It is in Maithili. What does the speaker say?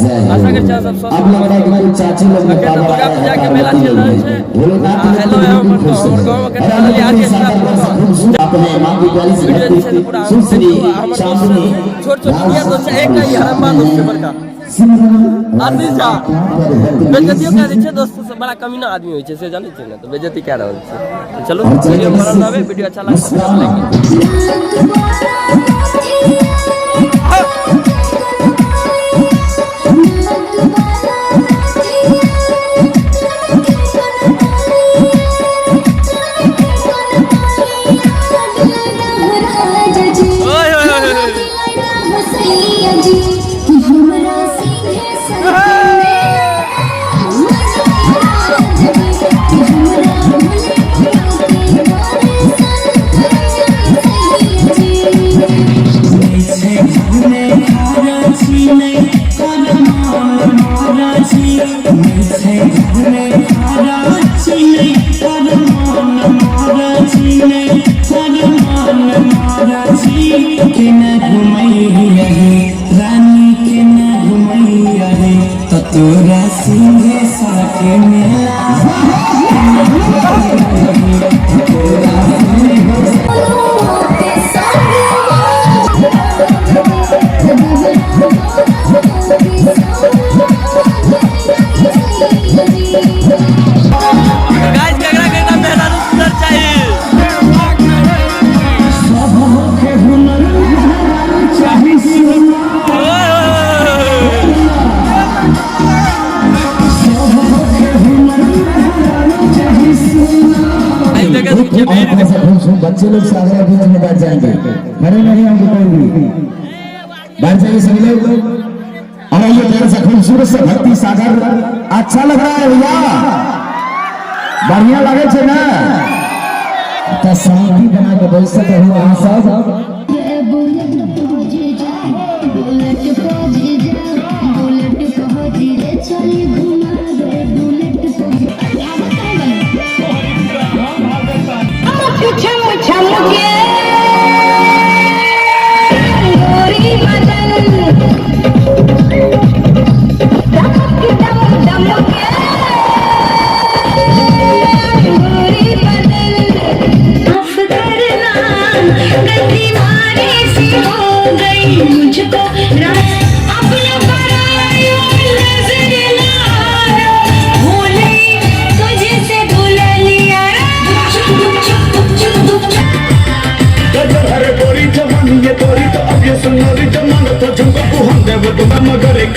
आशा करै छी अहाँ सब स्वस्थ अब लगता है कि कोई चाची लोग अखन तऽ दुर्गा पूजा के मेला चलि रहल छै। भोलेनाथ आ हेलो हमर तऽ हमर गाँव मे कनि रहल ऑर्केस्ट्रा प्रोग्राम। वीडियो जे छै से पूरा अहाँ देखू। आ हमर दोस्त सब छोट छोट जूनियर दोस्त छै, एकटा ई हरम्बा दोस्त छै बड़का आशीष झा। बेइज्जतियो कए दै छै दोस्त सब, बड़ा कमीना आदमी होइ छै से जानै छियै ने, तऽ बेइज्जती कए रहल छै। तऽ चलू वीडियो बनल रहबै, वीडियो अच्छा लागल तऽ लाइक। ओए होए होए होए। तोरा सिंहे सड़के मेला। गाइस, केकरा केकरा मेहरारू सुंदर चाही? ओए होए होए होए। आइ देखै छियै भीड़ देखियौ। बच्चे लोग सागर बीच में बैठ जाएंगे, खड़े नहीं होंगे कोई भी, बैठ जाइए सभी लोग। और ये प्यारा सा खूबसूरत सा भक्ति सागर अच्छा लग रहा है भैया, बढ़िया लगे छे ना? तो शांति बना के बैठ सके हो अहाँ सब। बुलेट पहुँच जा, बुलेट पहुँच जा, बुलेट पहुँच रे, चली घुमा दे बुलेट पहुँच। छम छम के गोरी बदन दमक दम दम के गोरी बदन। माफ करना, गलती मारे से हो गई मुझको रात अपना पराया नजर लाया भूले तुझसे दुल्हनिया। हरे गोरी जवानी ये तोरी तो अब ये सुनोरी जमानत तो झुमका को हम देव तुम्हें मगर एक